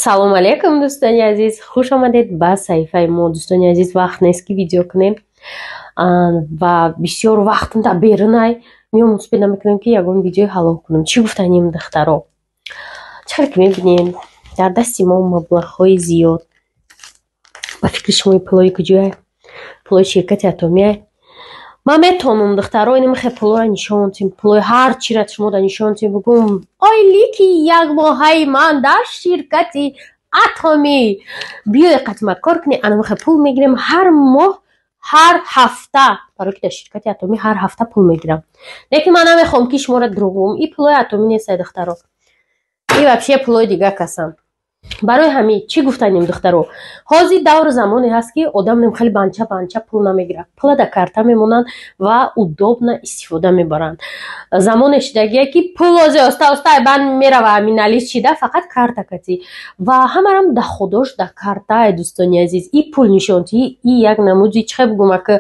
Салом алейкум, дӯстони азиз, хуш омадед ба саҳифаи мо. Дӯстони азиз, вақт нест, ки видео кунем ва бисёр вақтм дар берунай меом, успед намекунем, ки ягон видеои ҳалол кунем. Чӣ гуфтанем, духтаро? Чӣ хеле ки мебинем, дар дасти мо маблағҳои зиёд. Ба фикри шумо, пулои куҷоя? Пулои ширкати Атомия. Ман метавонам, духтаро, инамихе пулоро нишон тим, пулои ҳар чиро шумо да нишон тим, бигӯм: ойлики якмоҳаи ман дар ширкати Атомӣ, биёй қатима кор кунӣ, анамихе пул мегирем ҳар моҳ, ҳар ҳафта, барое ки дар ширкати Атомӣ ҳар ҳафта пул мегирам. Лекин ман намехоҳам, ки шуморо дурӯғ гӯм. И пулои Атомӣ нестай, духтаро, и вообще пулои дигар касам. Барои ҳамин чӣ гуфтанем, духтаро? Ҳозир давру замоне ҳаст, ки одам хеле банча банча пул намегирад, пула дар карта мемонанд ва удобно истифода мебаранд. Замоне шидагие, ки пул ҳозир оста оста банд мерава, налич шида, фақат карта катӣ ва ҳамарам доходош дар картае. Дӯстони азиз, и пул нишонтӣ, и як намуди, чӣ хел бигӯм, ака,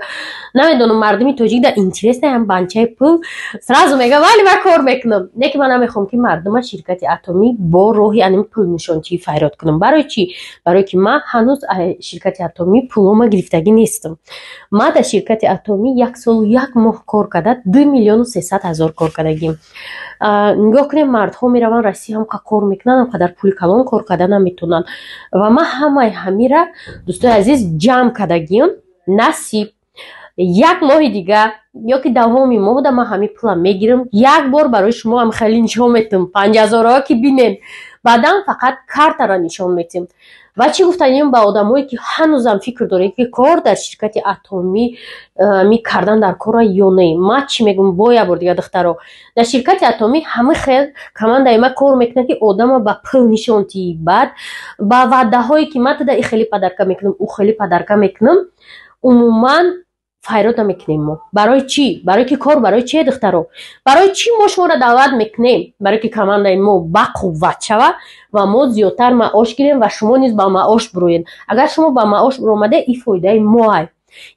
намедонам, мардуми тоҷик да интересно ҳам банчаи пул, сразу мега: вале ман кор мекунам. Не ки ман намехоҳам, ки мардума ширкати Атомӣ бо роҳи анами пул нишонтӣ файрод кунам. Барои чӣ? Барое ки ман ҳанӯз ширкати Атомӣ пулома гирифтагӣ нестам. Ман дар ширкати Атомӣ як солу як моҳ кор карда, 2 300 000 кор кардагим. Нигоҳ кунем, мардҳо мераванд Россия, ҳамқа кор мекунанд, ҳамқадар пули калон кор карда наметавонанд. Ва ман ҳамаи ҳамира, дӯстои азиз, ҷамъ кардагим. Насиб, як моҳи дига ё ки давоми моҳда ман ҳамин пулам мегирам, як бор барои шумо ҳам хеле нишон метам, 5000-ҳо ки бинем, баъдан фақат картаро нишон метем. Ва чӣ гуфтанем ба одамое, ки ҳанӯзам фикр доред, ки кор дар ширкати Атомӣ ми кардан дар кора ё не? Ман чӣ мегӯм бо як бор дига, духтаро? Дар ширкати Атомӣ ҳама хел командаи ма кор мекунад, ки одама ба пул нишон тии, баъд ба ваъдаҳое, ки ман тада и хеле подарка мекунам, ӯ хеле подарка мекунам, умуман файрод намекунем мо. Барои чӣ? Барои ки кор барои чие, духтаро? Барои чӣ мо шуморо даъват мекунем? Барои ки командаи мо бақувват шава ва мо зиёдтар маош гирем ва шумо низ ба маош бироед. Агар шумо ба маош биромада, и фоидаи моай.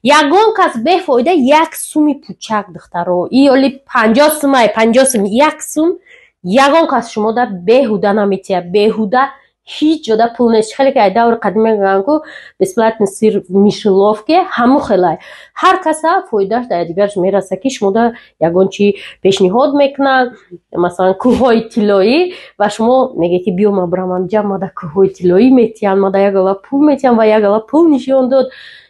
Ягон кас бефоида як суми пучак, духтаро, и оли 50 сумай, 50 сум, як сум ягон кас шумода беҳуда наметиҳад. Беҳуда ҳеҷ ҷода пул нест. Хеле ки ай даври қадим мегӯянд ку, бесплатный сыр в мышеловке, ҳамун хелай. Ҳар каса фоидааш дар дигараш мераса, ки шумода ягон чи пешниҳод мекунанд, масалан, кӯҳҳои тиллоӣ, ва шумо мегӯед, ки биё, ма бирам анҷа, мада кӯҳҳои тиллоӣ метиҳанд, мада як ала пул метиҳанд. Ва як ала пул нишон дод,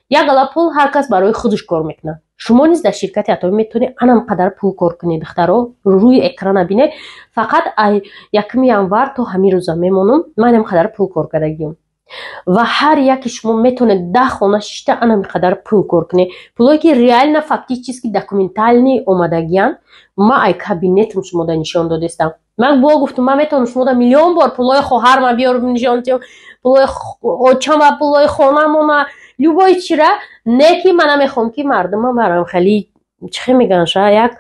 як ала пул ҳар кас барои худаш кор мекунад. Шумо низ дар ширкати Атомӣ метавонед анам қадар пул кор кунед. Духтаро, рӯи экрана бинед, фақат ай 1 январ то ҳамин рӯза мемонам, ман анам қадар пул кор кардагиам. Ва ҳар яке шумо метавонед даҳ хона шишта анам қадар пул кор кунед. Пулое ки реально, фактически, документальный омадагиянд, ман ай кабинетам шумода нишон додестам. Ман бо гуфтам, ман метавонам шумода миллион бор пулои хоҳарма биёрам нишон диҳам, пулои очама, пулои хонамона, любой чира. Не ки ман намехоҳам, ки мардума барам хеле, чӣ хел мегӯянд, ша, як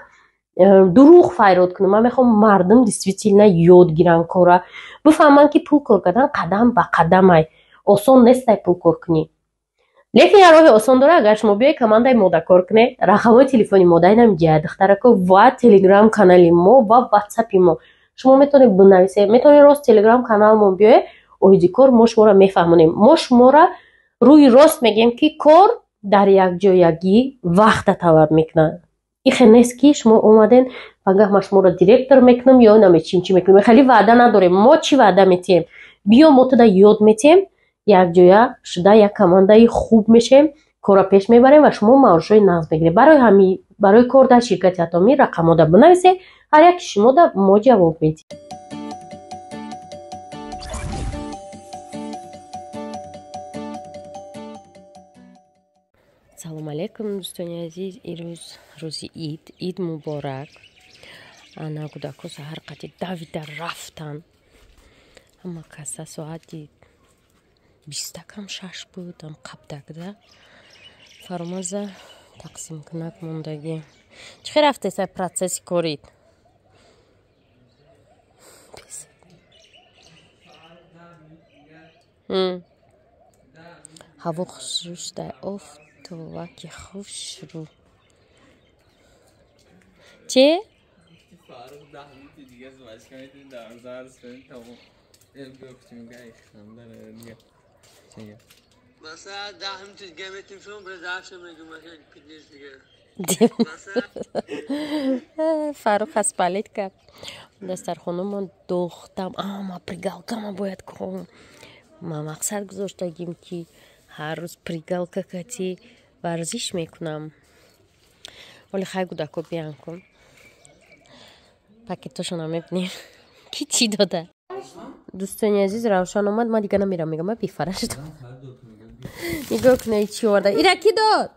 дурӯғ файрод кунам. Ман мехоҳам, мардум действительно ёд гиранд кора, бифаҳманд, ки пул кор кардан қадам ба қадамай, осон нестай пул кор кунӣ. Лекин як роҳи осон дора: агар шумо биёед командаи мода кор кунед, рақамҳои телефони мо дар инам ҷая, духтарако, ва телеграм канали мо ва ватсапи мо, шумо метавонед бинависед, метавонед рост телеграм каналмон биёед, оиди кор мо шуморо мефаҳмонем. Мо шуморо рӯи рост мегӯем, ки кор дар якҷоягӣ вақта талаб мекунад. Ихе нест, ки шумо омаден, пагаҳ ман шуморо директор мекунам ё намечим чӣ мекунем. Хеле ваъда надорем. Мо чӣ ваъда метиҳем? Биё, мо туда ёд метиҳем, якҷоя шуда як командаи хуб мешавем, корро пеш мебарем ва шумо маошҳои нағз мегиред. Барои ҳамин, барои кор дар ширкати Атомӣ рақамҳода бинависед, ҳар яки шумода мо ҷавоб медиҳем. Салом алейкум, дӯстони азиз! Ирӯз рӯзи ид, ид муборак! Ана кӯдако саҳар қати давида рафтан, ҳама каса. Соати 5:55 буд, ам қабдагда фармаза тақсимкунак мондагӣ. Чӣ хел рафтеса процесси корид? Ҳаво хушрӯ шуда, офтобаки хушрӯ. Чӣ? Фаррух 10 минути дига звачка метавонем дар зарс кунем, тамом. Фаррух аз палет кард. Дастархонамон духтам. Ама прыгалкама бояд кун. Ма мақсад гузоштагим, ки ҳар рӯз прыгалка кати варзиш мекунам. Оли хай, гудако биян кун. Пакетошона мебинем, ки чӣ дода. Дӯстони азиз, Равшан омад, ман дига намерам, мегам, бефара шудам. Нигоҳ кунед, чӣ оварда. Ира ки дод?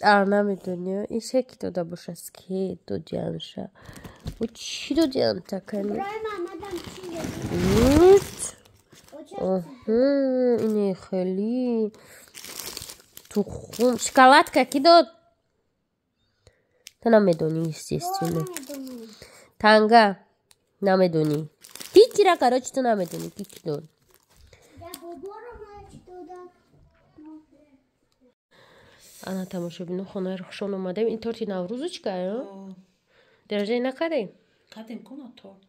Намедонӣ, иша ки дода бошад, ки додианша? Ӯ чӣ додиан такани? Ини хеле тухм, шоколадка ки дод? Ту намедонӣ, естественно. Танга намедонӣ. Ҳичира, короче, ту намедонӣ, ки ки дод. Ана, тамошобино, хонаи Рухшон омадем. Ин торти наврӯзочка дараҷаи накардем? Кардем куна торт.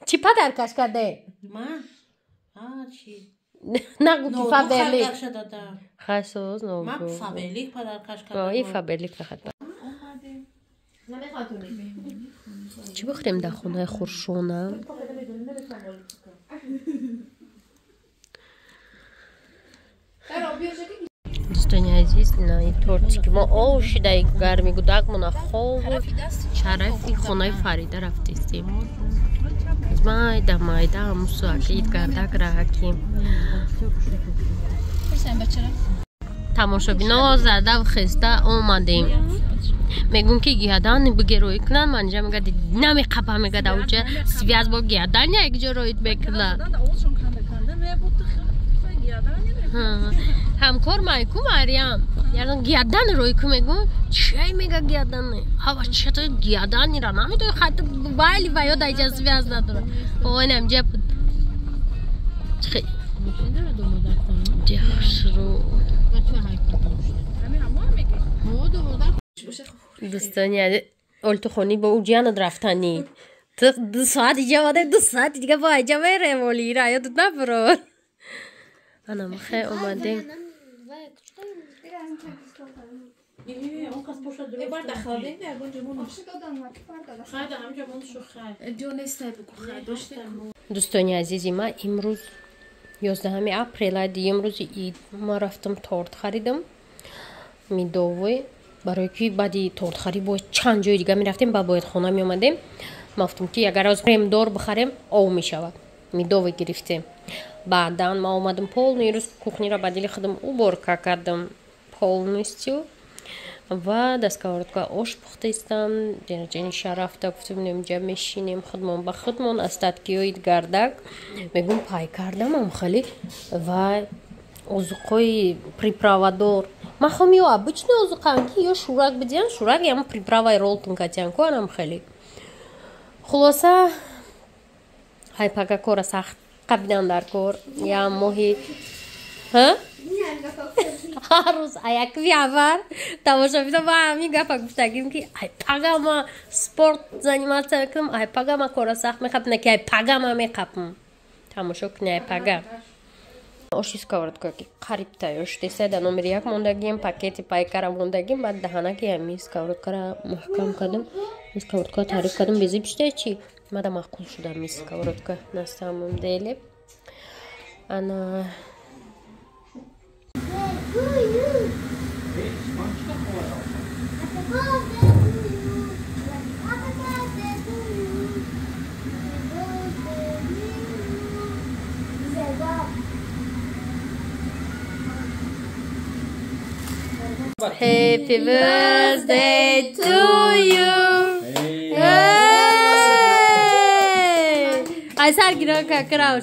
Чӣ подаркаш кардем? Ман? Чӣ? Нагу ки Фаберлик. Хасоз. Ман Фаберлик подаркаш кардам. И Фаберлик фақат. Чӣ бихӯрем дар хонаи Хуршона? Дӯстони азиз, ина торти ки мо ошидаи гарми гудакмона хоб шарафи хонаи Фарида рафтестем. Майда майда ҳамусуаки идгардак раҳаки тамошобино зада хеста омадем. Мегӯм, ки гиҳадан бигероӣ кунанд, манҷа мега намеқапа, мега давҷа связь бо гиҳадан якҷо роид мекунад. Ҳамкор майку Мариям ягон гиҳадан рой ку, мегӯм, чай мега гиҳадан ҳава чато гиҳаданира намедои, хат байли ва ё даҷа связь надора. Оинамҷа буд. Хушрӯ. Дӯстони, олтухонӣ бо уҷиянат рафтанӣ. Ту 2 соат иҷа омада, 2 соати дига бо аҷа мерем, оли ира ёдат набурор. Ана махе омадем. Дӯстони азизи ма, имрӯз 11 апрела, дуюм рӯзи ид. Ма рафтам, торт харидам медовый, барое ки баъди тортхарӣ бояд чанд ҷои дига мерафтем, баъд бояд хона меомадем. Ма гуфтам, ки агар оз кремдор бихарем, ов мешавад. Медовый гирифтем. Баъдан ма омадам, полный рӯз кухнира ба дили худам уборка кардам полностью ва да сковородка ош пухтаистам. Ҷани шарафта гуфтам, инҷа мешинем худмон ба худмон, остаткиҳои гардак мегум пай кардам, хеле ва озуқҳои приправадор. Ман хом ё обычный озуқам, ки ё шӯрак бидиҳан, шӯрак ям приправаи Ролтон катиан ку анам хеле. Хулоса, ҳайпага кора сахт қабидан дар кор я моҳи ҳар рӯз аякви аввал тамошобино ба ҳамин гапа гуфтагим, ки ай пага ма спорт заниматься мекунам, ай пага ма кора сахт меқапам, ки ай пага ма меқапам. Тамошо куни, ай пага оши сковородка ки қариб тайёр шудеса, дар номери як мондагим, пакети пайкара мондагим. Баъд даҳанаки ҳами сковородкара маҳкам кардам, сковородкара таъриф кардам, безиб шуда чи мада маъқул шуда ми сковородка на самом деле. Ана, Happy birthday to you. Hey! Ай сар гиро какра.